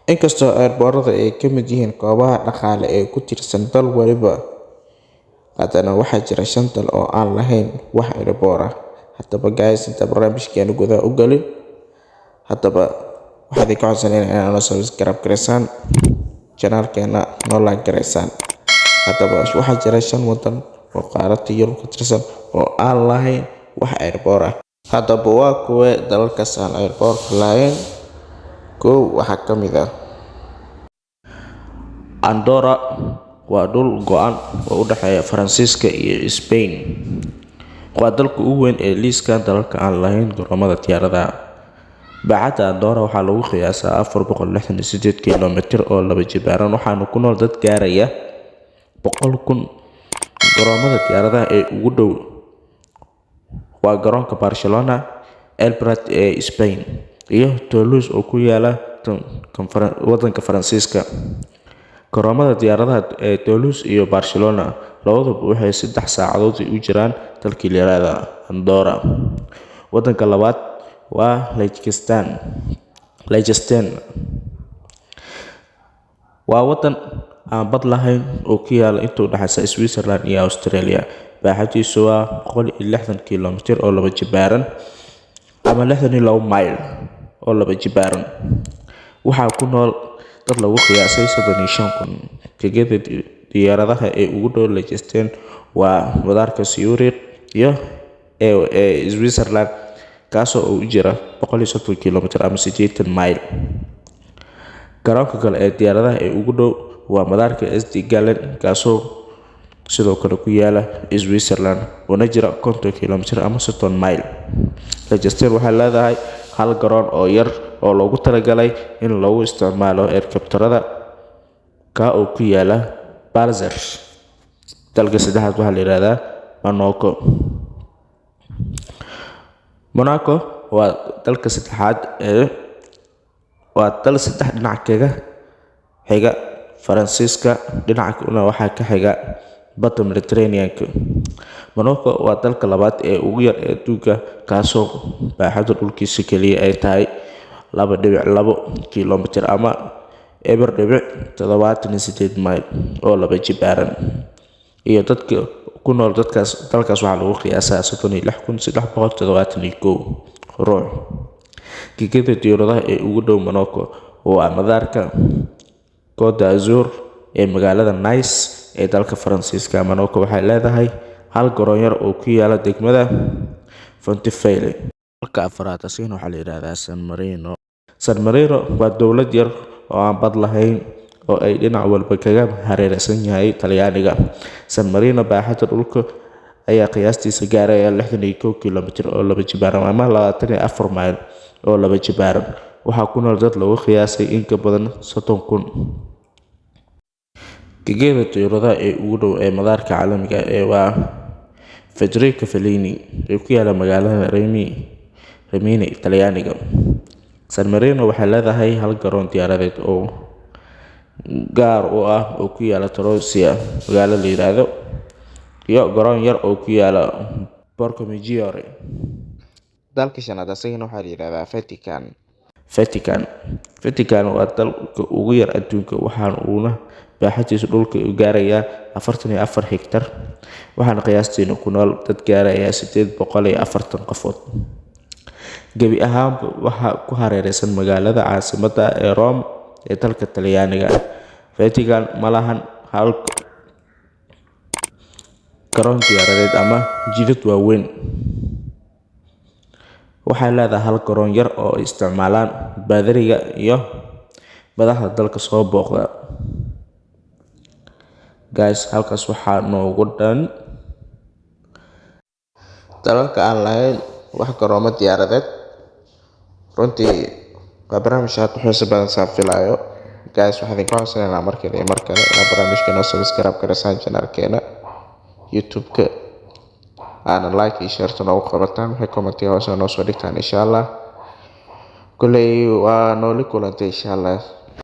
Inkastoo airboorada ay ka mid yihiin kaabaha dhaqaale ee ku tiirsan dal waliba, haddana waxaa jira shan dal oo aan lahayn wax airboor ah. Haddaba guys, inta barnaamijkeena gudaha u galin, haddaba waxaa idinka codsanayna inaad noo subscribe gareysaan channelkeena, noo like gareysaan. Haddaba waxaa jira shan wadan oo qaaradda Yurub ka tirsan oo aan lahayn wax airboor ah. Haddaba waa kuwee dalalkaas aan airboorka lahayn? Kow waxaa ka mid ah Andorra. Waa dhul go'an oo u dhexeeya Faransiiska iyo Spain. Waa dalka ugu weyn ee liiska dalalka aan lahayn garoomada diyaaradaha. Baaxadda Andorra waxaa lagu qiyaasaa 468 kiiloomitir oo laba jibaaran, waxaana ku nool dad gaaraya 100,000. Garoomada diyaaradaha ee ugu dhow waa garoonka Barcelona El Prat ee Spain iyo Toulouse oo ku yaala wadanka Faransiiska. Garoomada diyaaradaha ee Toulouse iyo Barcelona labaduba waxay 3 saacadood u jiraan dalkii la yiraahdo Andorra. Wadanka labaad waa Liechtenstein. Liechtenstein waa wadan aan bad lahayn oo ku yaala inta u dhaxaysa Switzerland iyo Australia. Baaxadiisu waa 160 kiiloomitir oo laba jibaaran ama 62 mayl oo laba jibaaran. Waxaa ku nool dad lagu qiyaasay 35,000. Gegida diyaaradaha ee ugu dhow Liechtenstein waa madaarka Zurich iyo ee Switzerland, kaasoo u jira 130 kiiloomitir ama 80 mayl. Garoonka kale ee diyaaradaha ee ugu dhow waa madaarka St Gallen, kaasoo sidoo kale ku yaala Switzerland una jira 50 kiiloomitir ama 30 mayl. Liechtenstein waxay leedahay hal garoon oo yar oo loogu talagalay in lagu isticmaalo helikabtarada, ka oo ku yaala Balzers. Dalka saddexaad waxaa la yidhahdaa Monaco. Monaco waa dalka saddexaad ee waa dal saddex dhinac kaga xiga Faransiiska, dhinacna waxaa ka xiga badda Mediterranean-ka. Monaco waa dalka labaad ee ugu yar ee adduunka, kaasoo baaxadda dhulkiisa keliya ay tahay 2.2 kiiloomitir ama 0.78 mayl oo laba jibaaran, iyo dadka ku nool dadkaas dalkaas waxaa lagu qiyaasaa 36,371 ruux. Gegida diyaaradaha ee ugu dhow Monaco waa madaarka Côte d'Azur ee magaalada Nice ee dalka Faransiiska. Monaco waxay leedahay hal garoon yar oo ku yaala degmada Fontevraud. Dalka afraad asigana waxaa la yidhahdaa San Marino. San Marino waa dowlad yar oo aan bad lahayn oo ay dhinac walba kaga hareeraysan yahay Talyaaniga. San Marino baaxadda dhulka ayaa qiyaastiisa gaaraya 61 kiiloomitir oo laba jibaaran ama 24 mayl oo laba jibaaran. Waxaa ku nool dad lagu qiyaasay in ka badan 30,000. Gegida diyaaradaha ee ugu dhow ee madaarka caalamiga ah ee waa Federico Fellini ee ku yaala magaalada Rimini, Talyaaniga. San Marino waxay leedahay hal garoon diyaaradeed oo gaar u ah oo ku yaala Treviso magaalo la yiraahdo, iyo garoon yar oo ku yaala Borgo Maggiore. Dalka shanaad asagana waxaa la yidhahdaa Vatican. Vatican. Vatican waa dalka ugu yar adduunka, waxaana uuna baaxadiisa dhulka u gaarayaa 44 hektar, waxaana qiyaastiina ku nool dad gaaraya 840 qofood. Gebi ahaanba waxaa ku hareeraysan magaalada caasimadda ee Rome ee dalka Talyaaniga. Vatican ma lahan hal garoon diyaaradeed ama jidad waaweyn. Waxay leedahay hal garoon yar oo ay isticmaalaan baadariga iyo madaxda dalka soo booqda. Guys, halkaas waxaa noogu dhan dalalka aan lahayn wax garoomo diyaaradeed. Runtii waa barnaamij aad u xiiso badan saan filayo. Guys, waxaan idinka codsanaynaa mar kale iyo mar kale inaad barnaamijka noo subscribe gareysaan channelkeena YouTube-ka, aana like iyo share noogu qabataan, waxay commentiga hoose noo soo dhigtaan, insha Allah. Kolley waa nooli kulantay, insha Allah.